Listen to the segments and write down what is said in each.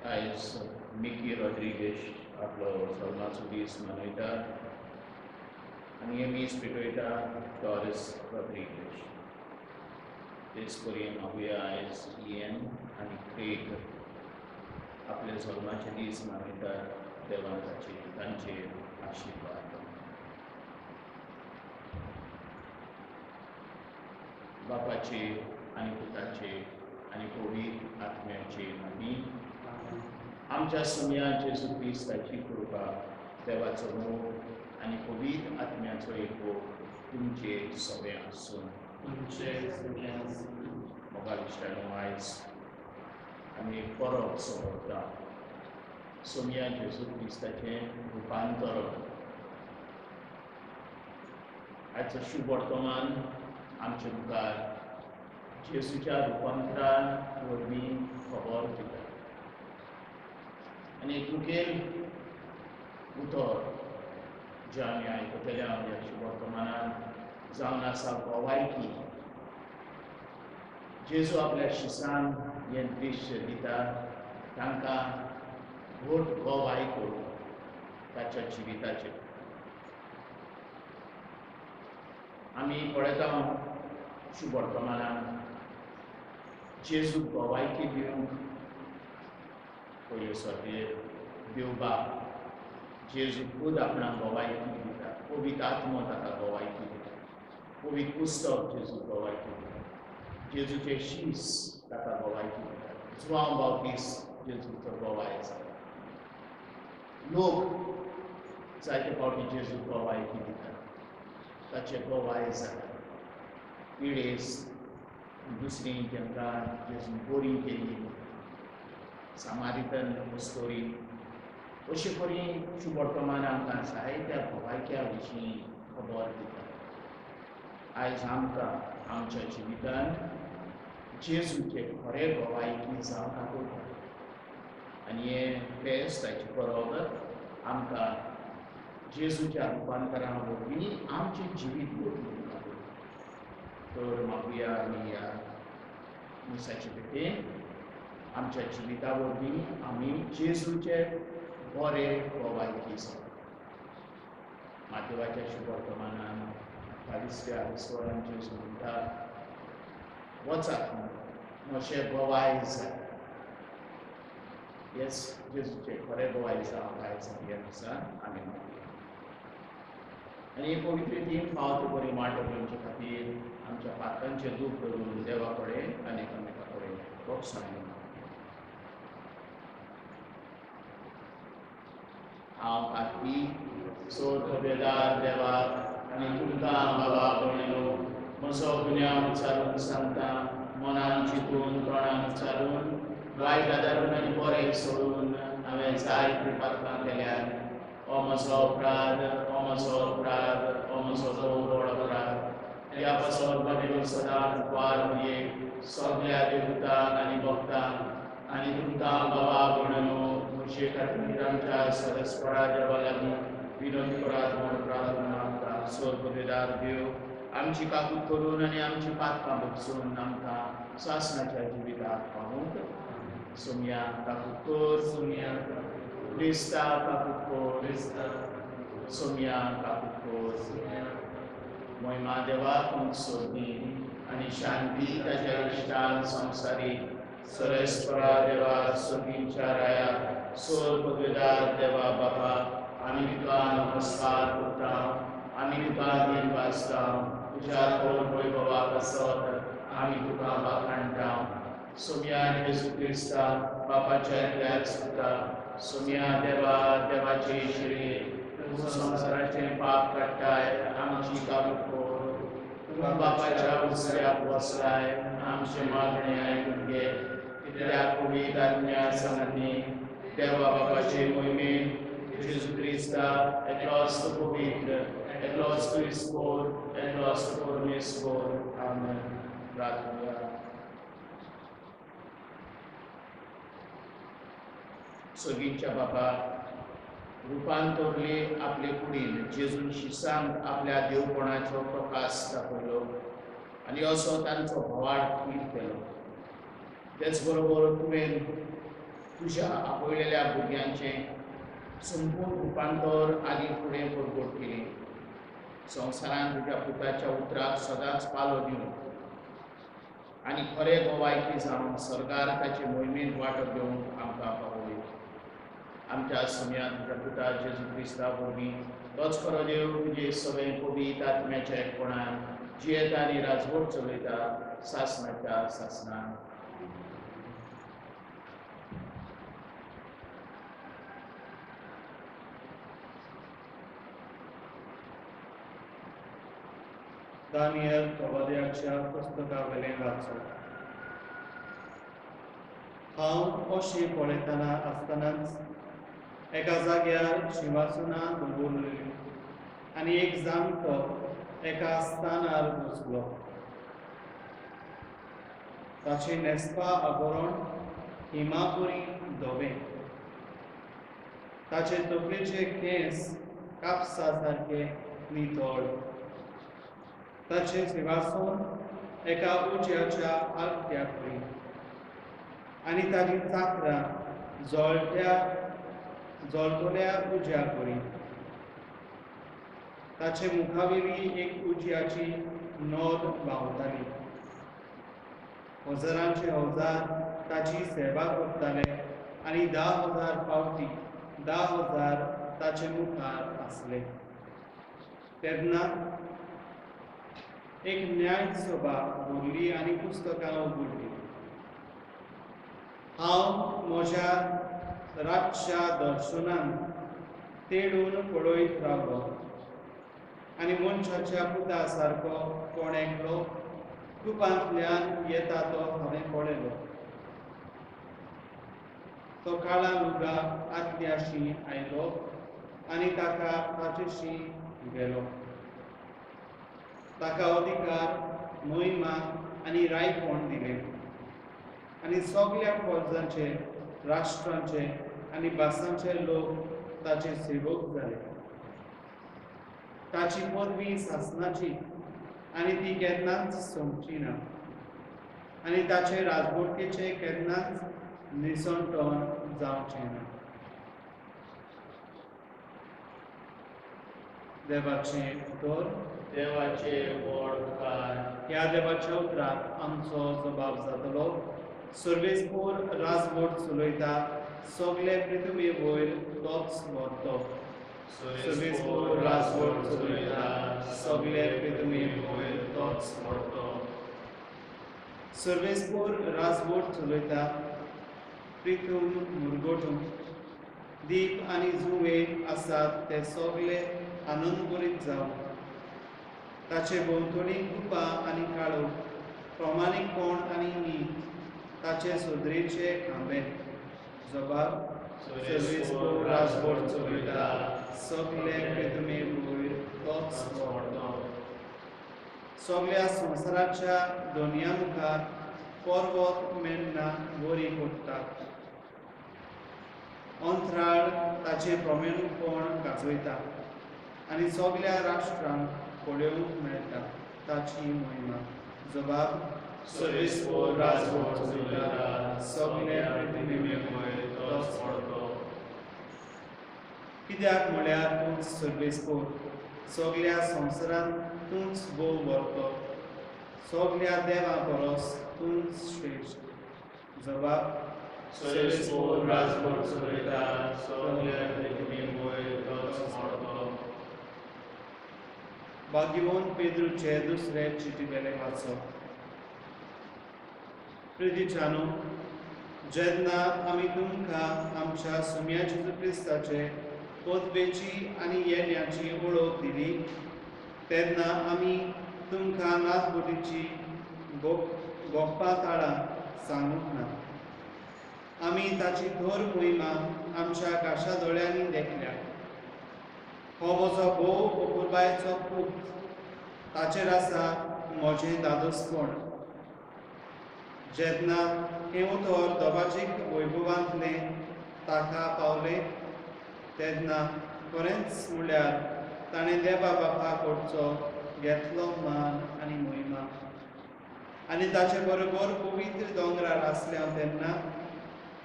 आयज मिकी रॉड्रिगेश आपलो जल्माचो दीस मनयता आनी हे मीस पेटयता टॉरिस रॉड्रिगेश. तेच परी मागुया आयज इएन आनी क्रेग आपले जल्माचे दीस मनयतात. देवान तांचेर आशिर्वाद. बापाचे आनी पुताचे आनी पवित्र आत्म्याचे नामी आमच्या सोम्या जेजू क्रिस्ताची कृपा, देवाचो मोग आनी पवित्र आत्म्याचो एकोप तुमचे सगळे आसूं. तुमचे सगळे आसूं. मोगाळ इश्टांनो, आयज आमी एक परब सोंपता, सोम्या जेजू क्रिस्ताचें रुपांतरण. आयचो शुभ वर्तमान आमचे मुखार जेजूच्या रुपांतरान वरवीं खबर दिता आनी एक मुखेल उतर जें आमी आयकतले ह्या शुभ वर्तमानान जावन आसा गवायकी. जेजू आपल्या शिसांक हें दृश्य दिता, तांकां घट गवाय करूं ताच्या जिविताचेर. आमी पळयता शुभ वर्तमानान जेजू गवायकी दिवंक पयले सर्तीर देवबाप जेजू खूद आपणाक गवायकी दिता, पवित्र आत्मो ताका गवायकी दिता, पवित्र पुस्तक जेजू गवायकी दिता, जेजूचे शीस ताका गवायकी दिता, जुआंव बावतीस जेजूचो गवाय जाता. लोक जायते फावटी जेजू गवायकी दिता, ताचे गवाय जाता. पिडेस दुसरी तांकां जेजून बरी केली, सामारितन अस्तोरी, अशे परी शुभ वर्तमान आमकां जायत्या गवायक्या विशीं खबर दिता. आयज आमकां आमच्या जिवितान जेजूचे खरे गवायकी जावंक आपयता आनी हें फेस्त ताची परब आमकां जेजूच्या रुपांतरा वरवीं आमचें जिवीत बदलूंक आपयता. तर मागुया आमी ह्या मिसाचे भेटेन आमच्या जिविता वरवीं आमी जेजूचे बरे गवायकी जावं. मातेवाच्या शुभ वर्तमानान 28व्या विस्वरान जेजू म्हणटा, वचात म्हजे गवाय जाय. येस, जेजूचे खरे गवाय जावंक आयज ह्या दिसा आमी मागुया. आनी हे पवित्र तीन फावट बरी वाट घेवचे खातीर आमच्या पातकांचें दूख करून देवा कडेन आनी एकामेका कडेन भोगसाण मागुया. हांव पातकी सोदवेदार देवाक आनी तुमकां बाबा भयणीनो म्हजो गुन्यांव उच्चारून सांगता. मनान चिंतून तोंडान उच्चारून वायट आदारून आनी बरें सोडून हांवें जायतीं पातकां केल्यात. हो म्हजो अपराध, हो म्हजो अपराध, हो म्हजो भोव व्हड अपराध. ह्या पासत बाबेलो सदांच उपकार मरयेक सगल्या देवतांक आनी भक्तांक आनी तुमकां बाबा भयणीनो म्हजे खातीर आमच्या सरस्परा देवा लागीं विनंती करात म्हूण प्रार्थना मागता. स्वर्गवेदार देव आमची काकूत करून आनी आमची पातकां भोगसून आमकां सासणाच्या जिविताक पावोवंक. सोमया काकूत कर, सोमया क्रिस्ता काकूत कर, क्रिस्ता सोमया काकूत कर. सोमया महिमा देवाक सोदनी आनी शांती ताच्या इश्टान संवसारी सरस्परा देवा सोगींच्या राया स्वर्गवेदार देवा बापा आमी तुका नमस्कार करता, आमी तुका धीर वाचता, तुज्या थोर वैभवा पासत आमी तुका वाखाणटा. सोम्या जेजू क्रिस्ता बापाच्या एकल्याच पुता सोम्या देवा देवाचे शिरे तूं संवसाराचें पाप काडटाय आमची काबूत कर. तूं बापाच्या उजव्याक बसलाय आमचें मागणें आयकून घे. कित्याक पवित्र आत्म्या सांगांनी देवा बापाचे मोहिमेन जेजू क्रिस्ता एकलोच पवित्र, एकलोच इस्कोर, एकलोच परमेश्वर. आमेन. प्रार्थना. सगींच्या बापा रुपांतरले आपले कुडीन जेजून शिसांक आपल्या देवपणाचो प्रकाश दाखयलो आनी असो तांचो भवाळ थीर केलो. तेच बरोबर तुवें तुज्या आपयलेल्या भुरग्यांचें संपूर्ण रुपांतर आदी फुडें परगट केलें. संवसारान तुज्या पुताच्या उतराक सदांच पालो दिवन आनी खरें गोवायकी जावन सरकार ताचे मोहिमेंत वांटो घेवंक आमकां पावयले. आमच्या सम्यान तुज्या पुता जेजू क्रिस्ता वरवीं तोच खरो देव तुजे सगळें पवित्र आत्म्याच्या एकपणान जियेता आनी राजवट चलयता सासणाच्या सासणान. दानियल प्रवाद्याच्या पुस्तका वयलें वाचप. हांव अशें पळयतना आसतनाच एका जाग्यार शिंवासनां दवरलेलीं आनी एक जाणटो एका स्थानार बसलो. ताचें न्हेसपा आवरण हिमापुरी धवें, ताचे तकलेचे केंस कापसा सारके नितळ, ताचें शिंवासन एका उज्याच्या आगट्या परी आनी ताची चाकरां जळटल्या उज्या परी. ताचे मुखावेली एक उज्याची नद व्हांवताली. हजारांचे हजार ताची सेवा करताले आनी 10,000 फावटी 10,000 ताचे मुखार आसले. तेन्ना एक न्याय सभा भरली आनी पुस्तकां उगडली. हांव म्हज्या रातच्या दर्शनान तेडून पळयत रावलो आनी मनशाच्या पुता सारको कोण एकलो कुपांतल्यान येता तो हांवें पळयलो. तो काळा लुगा आत्याशी आयलो आनी ताका ताचेशी गेलो. ताका अधिकार, मोहिमा आनी रायपण दिलें आनी सगल्या फौजांचे, राष्ट्रांचे आनी भासांचे लोक ताचे सेवक जाले. ताची पदवी सासनाची आनी ती केन्नाच सोंपची ना आनी ताचे राजवटकेचे केन्नाच निसणटण जावचें ना. देवाचें उतर. देवाचे व्हड उपकार. ह्या देवाच्या उतराक आमचो जबाब जातलो. सर्वेस्पोर राजवट चलयता, सगळे पृथ्वी वयर तोच व्हरतो. सर्वेस्पोर राजवट चलयता, सगळे पृथ्वी वयर तोच व्हरतो. सर्वेस्पोर राजवट चलयता, प्रिथूम मुरगोटूम दीप आनी जुवे आसात ते सगळे आनंदभरीत जावं. ताचे भोंवतणी कुपां आनी काळोख, प्रमाणीकपण आनी नीत ताचे सदरेचे खांबे. जबाब. सर्वेस्पोर राजवट चलयता, सगळे पृथ्वी वयर तोच व्हरतो. सगळ्या संवसाराच्या दोनया मुखार पर्वत मेन्ना वरी करतात. अंतराळ ताचें प्रमेणपण गाजयता आनी सगल्या राष्ट्रांक पळोवंक मेळटा ताची मोहिमा. जबाब. सर्वेस्पोर राजवट चलयता, सगळे पृथ्वी वयर तोच व्हरतो. कित्याक म्हळ्यार तूंच सर्वेस्पोर, सगल्या संवसारांत तूंच भोव व्हरतो, सगल्या देवां परस तूंच श्रेश्ठ. जबाब. सर्वेस्पोर राजवट चलयता, सगळ्या पृथ्वी वयर तोच व्हरतो. भाग्यवंत पेद्रूचे दुसरे चिटी वेलें वाचप. प्रितीच्यानो, जेन्ना आमी तुमकां आमच्या सुम्या जेजू क्रिस्ताचे पदवेची आनी येण्याची वळख दिली तेन्ना आमी तुमकां नाथबोटीची गोप्पा ताळां सांगूंक ना. आमी ताची थोर मोहिमा आमच्या काशा दोळ्यांनी देखल्या. हो म्हजो भोव अपुरबायेचो पूत, ताचेर आसा म्हजें दादोसपण. जेन्ना हें उतर दोबाजीक वैभवांतलें ताका पावलें तेन्ना खरेंच म्हळ्यार ताणें देवा बापा कडचो घेतलो मान आनी मोहिमा. आनी ताचे बरोबर पवित्र दोंगरार आसले हांव तेन्ना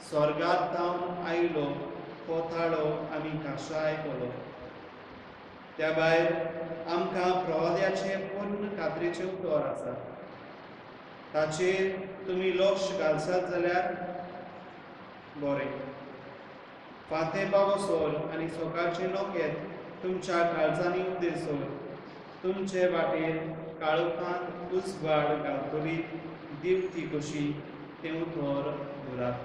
स्वर्गात थावन आयलो हो थाळो आमी खाशा आयकलो. त्या भायर आमकां प्रवाद्याचें पूर्ण खात्रेचें उतर आसा. ताचेर तुमी लक्ष घालसात जाल्यार बरें. फांतें पावसर आनी सकाळचें नकेत तुमच्या काळजांनी उदेसर तुमचे वाटेर काळोखांत उजवाड घालतली दिवती कशी तें उतर दवरात.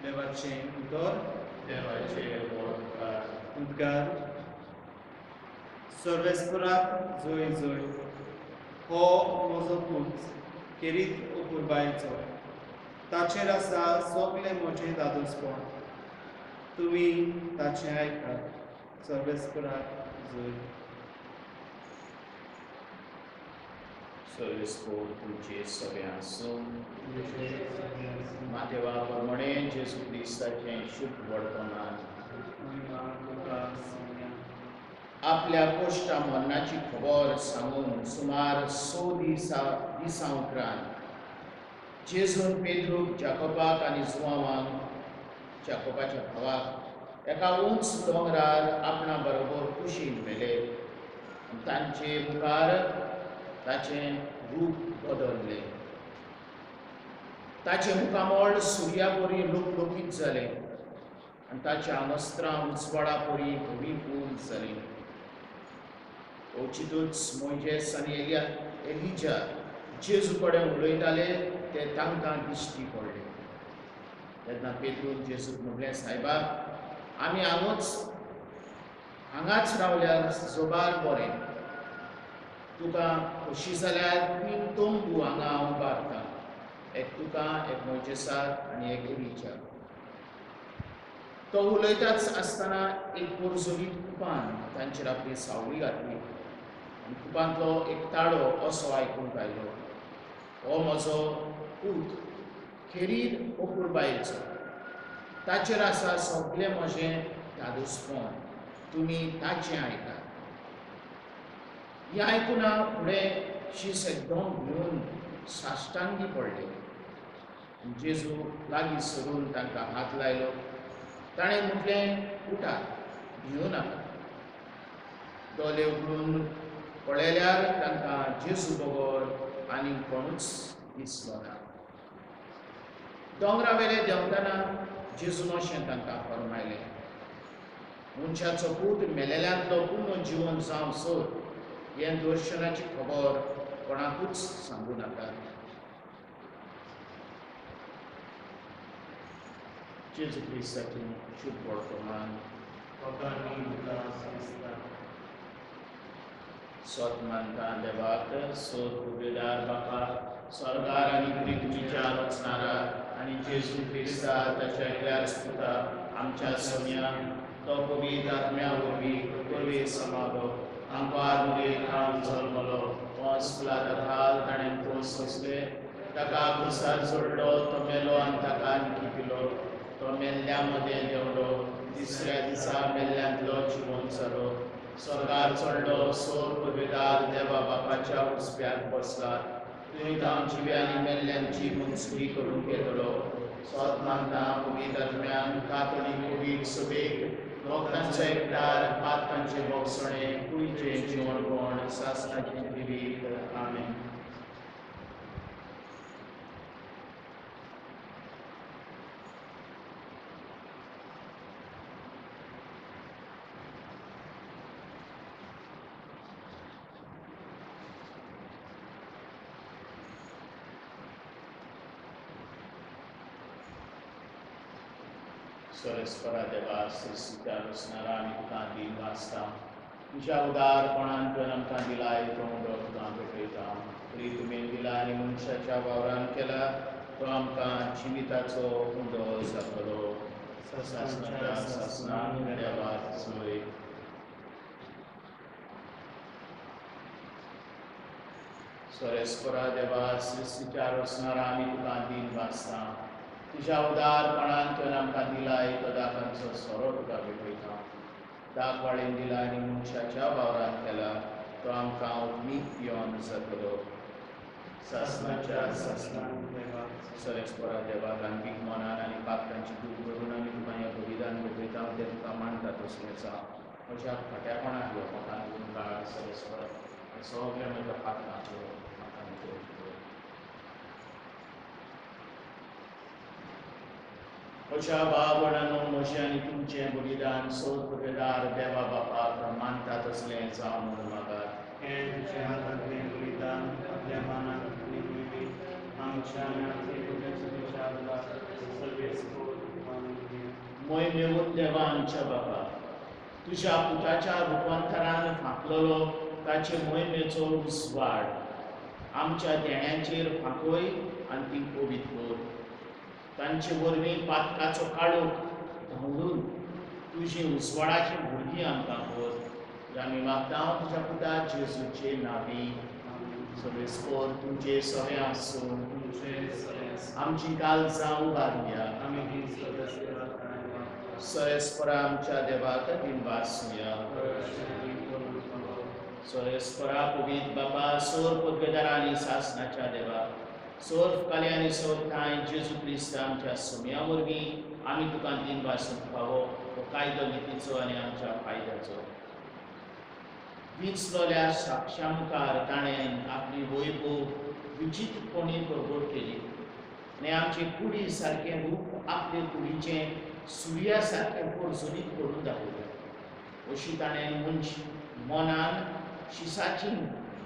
देवाचें उतर. देवाचे उपकार. उद्गार. सर्वेस्पराक जय जय. हो म्हजो पूत खेरीत अपुरबायेचो, ताचेर आसा सगलें म्हजें दादोसपण. तुमी ताचें आयकात. सर्वेस्पराक जय. सर्वेस्पोर तुमचे सगळें आसूं. मातेवा प्रमाणे जेजू क्रिस्ताचें शुभ वर्तमान. आपल्या कोश्टा मरणाची खबर सांगून सुमार 6 दिसां उपरांत जेजून पेद्रूक, जाकोबाक आनी जुवांवाक, जाकोबाच्या भावाक एका उंच दोंगरार आपणा बरोबर कुशीन व्हेले आनी तांचे मुखार ताचें रूप बदल्लें. ताचें मुखामळ सुर्या परी लुकलुकीत जालें आनी ताच्या वस्त्रां उजवाडा परी धवी फूल जालीं. अवचितूच मोयजेस आनी एलिजा जेजू कडेन उलयताले ते तांकां दिश्टी पडले. तेन्ना पेद्रून जेजूक म्हणलें, सायबा, आमी हांगाच रावल्यार जोबार बरें. तुका खोशी जाल्यार 3 तंबू हांगा हांव उबारतां, एक तुका, एक मोयजेसाक आनी एक एलिजाक. तो उलयताच आसतना एक पोरजोगीत कुपान तांचेर आपली सावळी घातली आनी कुपांतलो एक ताळो असो आयकूंक आयलो, हो म्हजो पूत खेरीत अपुरबायेचो, ताचेर आसा सगलें म्हजें दादोसपण, तुमी ताचें आयकात. हें आयकुना फुडें शीस एकदम भिवन साश्टांगी पडले. जेजू लागीं सरून तांकां हात लायलो. ताणें म्हटलें, उठात, भिवू नाका. दोळे उगडून पळयल्यार तांकां जेजू बगर आनी कोणूच दिसलो ना. दोंगरा वेले देंवतना जेजून अशें तांकां फर्मायलें, मनशाचो पूत मेलेल्यांतलो पुर्ण जिवन जावं सोर हें दर्शनाची खबर कोणाकूच सांगू नाका. जेजू क्रिस्ताचें शुभ वर्तमान. सोत मानता देवाक, सोत उबेदार बापा, स्वर्गार आनी पृथ्वीच्या रचणारा आनी जेजू क्रिस्ता ताच्या एकल्याच पुता आमच्या सोन्या, तो पवित्र आत्म्या वरवीं पळवे समालो, आंकवार मुरे खावन जल्मलो, पोंस पिलाता खाल ताणें पोस सोंसले, ताका क्रुसार जोडलो, तो मेलो आनी ताका निकिपिलो, तो मेल्ल्या मदें देंवलो, तिसऱ्या दिसा मेल्ल्यांतलो जिवन जालो, स्वर्गार चडलो, सोर पुर्वेदार देवा बापाच्या उस्प्याक बसला, थंय तांव जिव्या आनी मेल्ल्यांची मंजूरी करूंक येतलो. सोत मानता पवित्र आत्म्यान कातोलीक पवित्र सभेक, लोकांच्या एकठार, पातकांचें भोगसणें, कुडीचें जिवणपण, सासणाचें जिवीत. आमेन. सर्वेस्परा देवा, सृश्टीच्या रचणारा आमी तुका दीन वाचता. तुज्या उदारपणान तुवें आमकां दिलाय तो उदक तुका भेटयता. तरी तुवें दिला आनी मनशाच्या वावरान केला तो आमकां जिविताचो उदो जातलो. सासणाच्या सासणाक देवाक जय. सर्वेस्परा देवा, सृश्टीच्या रचणारा आमी तुका दीन वाचता. तुज्या उदारपणान तुवें आमकां दिलाय तो दाकांचो सोरो तुका भेटयता. दाक वाळेन दिला आनी मनशाच्या वावरान केला तो आमकां उदमीक पिवन जातलो. सासणाच्या सासणाक. देवा. सरेस्परा देवा, दानवीक मनान आनी पात्रांची दूख भरून आमी तुका हें बलिदान भेटयता, तें तुका मानता तसलें जावं. म्हज्या खोट्यापणाक ह्यो म्हाका निवडून काड सरेस्परा, आनी सगळ्या म्हज्या पात्रांच्यो म्हाका निवडून कर. म्हज्या भाव भयणांनो, म्हजें आनी तुमचें बलिदान सोद देवा बापाक मानता तसलें जावं म्हणून मागात. हें तुज्या हातांतलें बलिदान आपल्या मानाक आनी मोहिमेक आमच्या आनी आपले तुज्या सर्वेस्पोर मानून घे. मोहिमेवंत देवा आमच्या बापा, तुज्या पुताच्या रुपांतरान फांकलेलो ताचे मोहिमेचो उजवाड आमच्या देण्यांचेर फांकय आनी ती पवित्र कर. तांचे वरवीं पातकाचो काळोख धांवडून तुजी उजवाडाची भुरगीं आमकां कर. आमी मागता तुज्या पुता जेजूचे नांवी. सर्वेस्पोर तुमचे सगळें आसूं. तुमचे सगळें आसूं. आमची काळजां उबारुया. आमी ती सर्वेस्परा सरेस्परा आमच्या देवाक दिनवासुया. सरेस्परा पवित्र बापा, सोर पदवेदारा आनी सासणाच्या देवा, सोर काले आनी सोर ठांय जेजू क्रिस्त आमच्या सोम्या वरवीं आमी तुका दिनवासूंक फावो हो कायदो नितीचो आनी आमच्या फायद्याचो. विंचलोल्या साक्षा मुखार ताणें आपली वैभव विचित्रपणी प्रगट केली आनी आमचे कुडी सारकें रूप आपले कुडीचें सुर्या सारकें पोरजोनीत करून दाखयलें. अशी ताणें मनश मनान शिसाची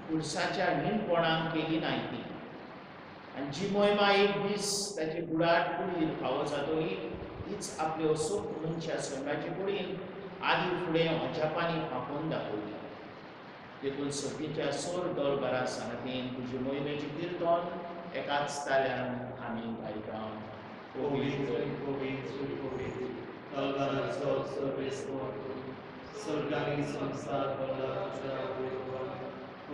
कुडसाच्या हीणपणान केली नाय ती. आनी जी मोहिमा एक दीस ताचे बुडाट कुडीर फावो जातली तीच आपले असोक मनशा सैमाचे कुडीन आदी फुडें अजापांनी फांकोवन दाखयली. देखून सर्गीच्या सोर दळबारा सांगातीन तुजे मोहिमेचें किर्तन एकाच ताल्यान आमी गायता. पवित्र पवित्र पवित्र दलबाराचो सर्वेस्पोर, स्वर्गानी संवसार भरला तुज्या वैभवान.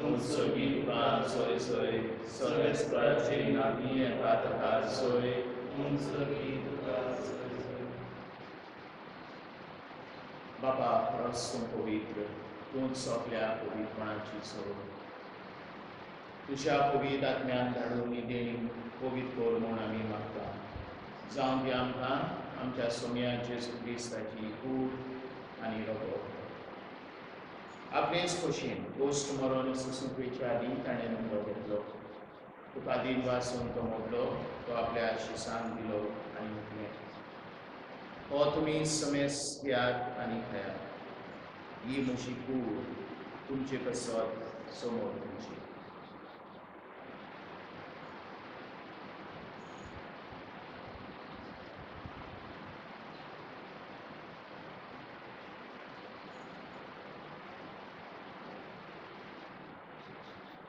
उत्सर्गी तुका सोय सोय, सर्वेस्पराचे नांवी एका ताका सोय. उत्सर्गी तुका सोय सोय. बाबा, खरोच तूं पवित्र, तूंच सगल्या पवित्रपणाची सोड. तुज्या पवित्र आत्म्यान धाडून ही देणी पवित्र कर म्हूण आमी मागता. जावं दी आमकां आमच्या सोम्या जेजू क्रिस्ताची कूड आनी रगत. आपलेच खोशयेन गोश्ट मरोन सुसुंपेच्या आदीं ताणें उंडो घेतलो, तुका दिनवासून तो मोडलो, तो आपल्या शिसांक दिलो आनी म्हटलें, हो तुमी समेस घेयात आनी खायात. ही म्हजी कूड तुमचे पासत समोर तुमची.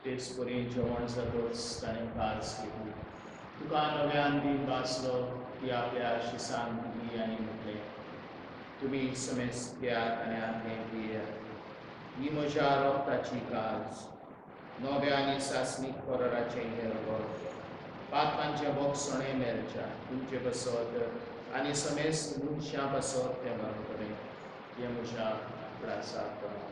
तेच परी जेवण जातच ताणें काज घेतली, तुका नव्यान दिनवासलो, ती आपल्या शिसांक दिली आनी म्हटलें, तुमी समेस घेयात आनी आमचें पियात. ही म्हज्या रक्ताची काज, नव्या आनी सासणीक कराराचें हें रगत, पातकांचें बोगसणें मेळच्या तुमचे पासत आनी समेस मनशां पासत तें मरतलें. हें म्हज्या उगडासाक करात.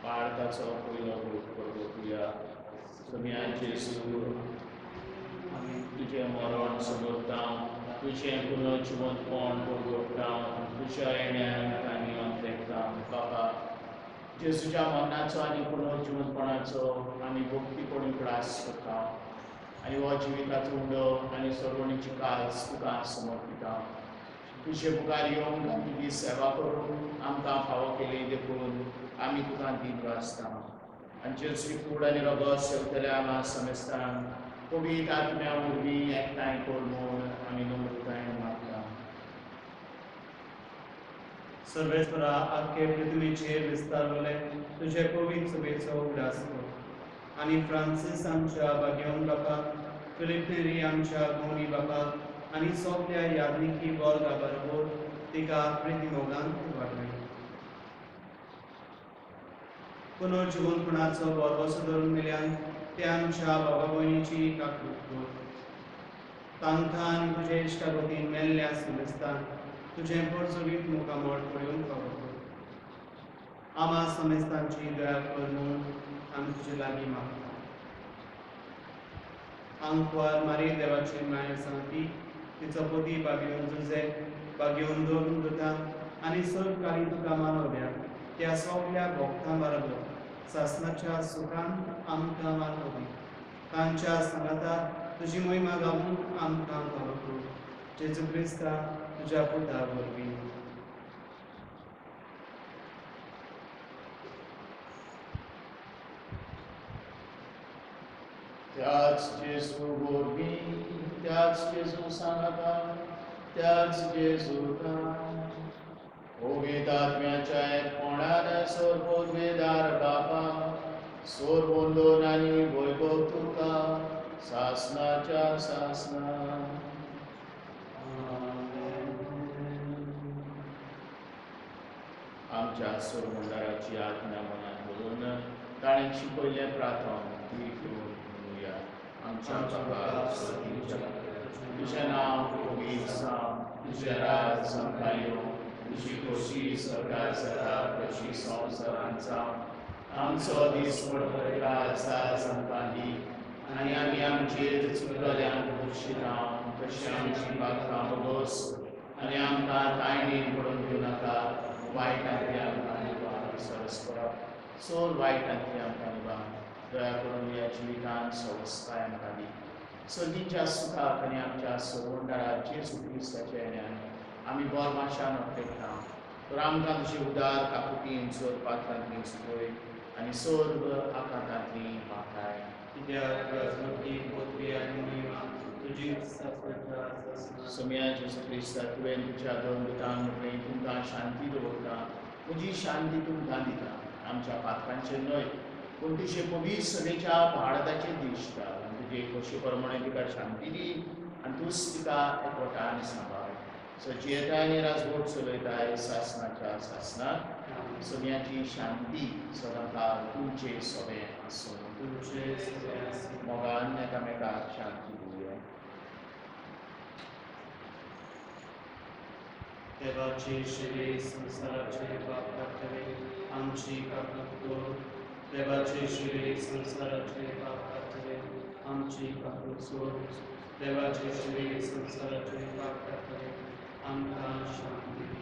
पाळताचो पयलो घोट परगटुया. सोम्या जेजू, तुजें मरण समजता, तुजें पुनर्जिवंतपण परगटता, तुज्या येण्याक आमी अंतरेकता. बाबा, जेजूच्या मरणाचो आनी पुनर्जिवंतपणाचो आमी भक्तीपणी उगडास करता आनी हो जिविताचो उंडो आनी सर्वणीची काज तुका समर्पिता. तुजे मुखार येवन आनी तुजी सेवा करून आमकां फावो केली देखून आमी तुका दिनवासता. आनी जेजूची कूड आनी रगत सेवतल्या आमा समेस्तांक पवित्र आत्म्या वरवीं एकठांय कर म्हूण आमी नम्रतायेन मागता. सर्वेस्परा, आख्खे पृथ्वीचेर विस्तारलेले तुजे पवित्र सभेचो उगडास कर आनी फ्रांसीस आमच्या भाग्यवन बापाक, फिलीप नेरी आमच्या गोनी बापाक आनी सगल्या याज्ञिकी वर्गा बरोबर तिका प्रिती मोगान वाडय. पुनर्जिवंतपणाचो भरवसो धरून मेल्यान ते आमच्या बाबा भयणीची काकूट कर. तांकां आनी तुजे इश्टागतीन मेल्ल्या समेस्तान तुजें पोरजोलीत मुखामळ पळोवंक फावो कर. आमा समेस्तांची दया कर म्हूण आमी तुजे लागीं मागता. आंकवार मारी देवाची माया सांगती तिचो पती बागेवन जुजे बागेवन दवरून दुता आनी सर्वकाली तुका मानवल्या त्या सगल्या भक्तां बरोबर सासणाच्या सुखान आमकां मानवली. तांच्या सांगाता तुजी महिमा गावूंक आमकां फावो कर. जेजू क्रिस्ता तुज्या पुता वरवीं. त्याच जेजू वरवीं, त्याच जेजू सांगाता, त्याच जेजूता पवित्र आत्म्याच्या एकपणान सर्वोद्वेदार बापा सोरवंदन आनी वैभव तुका सासनाच्या सासना. आमच्या सोरवंदाराची आज्ञा मनात दवरून ताणें शिकयल्लें प्रार्थना धीर घेवन म्हणुया. आमच्या बाबा तुजें नांव पवित्र जावं, तुजें राज आमकां येवं, तुजी खोशी स्वर्गार जाता तशी संवसारांत जावं. आमचो दीस पडटा आज आमकां दी आनी आमी आमचेर चुकलेल्यांक बक्षिता तशी आमची पात्रां भोगोस आनी आमकां तायणेन पडून दिवं नाका, वायटांतली आमकां निवार सरस करप सोर वायटांतली आमकां निवार. दया करून ह्या जिवितांत सवस्ताय आमकां दी. सगळींच्या सुखाक आनी आमच्या सवंदारा जेजू क्रिस्ताच्या येण्यान आमी बोरमाशान अपेक्षा तर आमकां तुजी उदार काकुटीन सोर पात्रांतली सुखय आनी सर्व आकांतांतली वाटाय. कित्याक राजवटी पदवी आनी महिमा तुजीच सासणाच्या सासणा. सोम्या जेजू क्रिस्ता तुवें तुज्या दोन दुतांक म्हटलें तुमकां शांती दवरता, म्हजी शांती तुमकां दिता. आमच्या पात्रांचेर न्हय पूण तुजे पवित्र सभेच्या भारताचेर दिश्ट घाल आनी तुजे खोशी प्रमाणे तिका शांती दी आनी तूंच तिका एकवटान सांबाळ. सजियताय आनी राजवट चलयताय सासणाच्या सासणाक. सगळ्यांची शांती सदांकाळ तुमचे सोबें आसूं. तुमचे सोबें आसूं. मोगान एकामेकाक शांती दिवया. देवाचे शिरे संवसाराचे पाप काडटले आमची काकूट कर. देवाचे शिरे संवसाराचे पाप काडटले आमची काकूट कर. देवाचे शिरे संवसाराचे पाप काडटले आमकां शांती दी.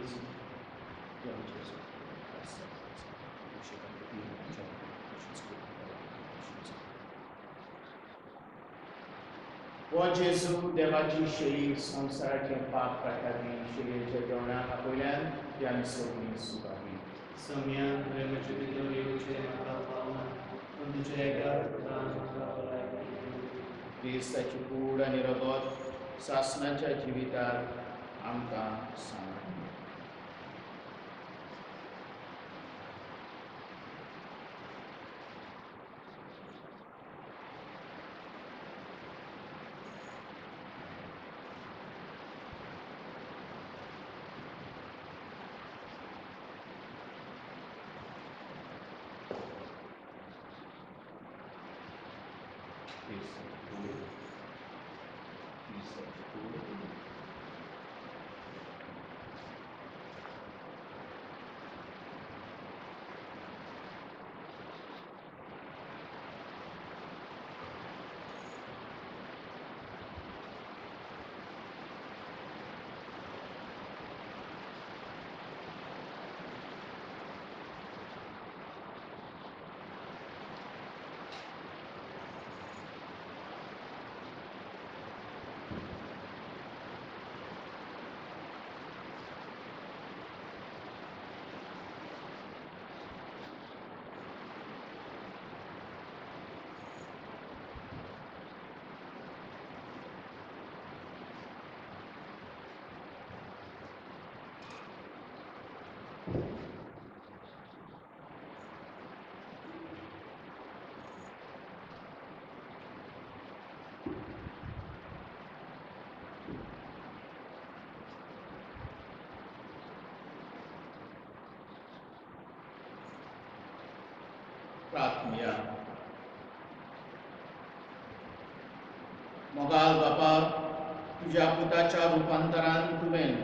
हो जेजू देवाची शेळी संवसाराचें पाप काडटा ती शेळयेच्या जेवणाक आपयल्यान ती आमी सगळीं सुखावी. सम्या तुवें म्हजे भितर येवचें म्हाका फावना, पूण तुज्या एका उतरान म्हाका भलायकी दी. क्रिस्ताची कूड आनी रगत सासणाच्या जिविताक आमकां सांग. प्रार्थना. मोगाळ बापा, तुज्या पुताच्या रुपांतरान तुवें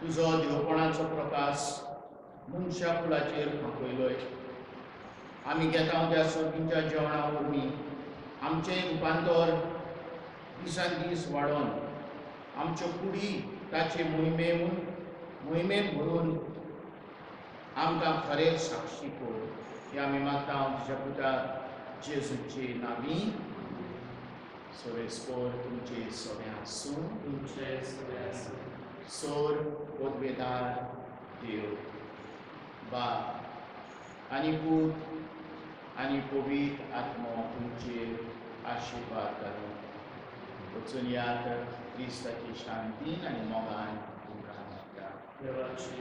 तुजो देवपणाचो प्रकाश मनशा कुळाचेर फांकयलोय. आमी घेता त्या सर्गीच्या जेवणा वरवीं आमचें रुपांतर दिसान दीस वाडोवन आमच्यो कुडी ताचे मोहिमेन भरून आमकां खरें साक्षी कर. हे आमी मागता तुज्या पुता जेजूचे नांवी. सोरेस्पोर तुमचे सगळें आसूं. तुमचे सगळे आसूं. सोर पदवेदार देव बाप आनी पूत आनी पवित्र आत्मो तुमचेर आशिर्वाद घालूं. वचून यात, क्रिस्ताची शांतीन आनी मोगान तुमकां मागता. देवाची.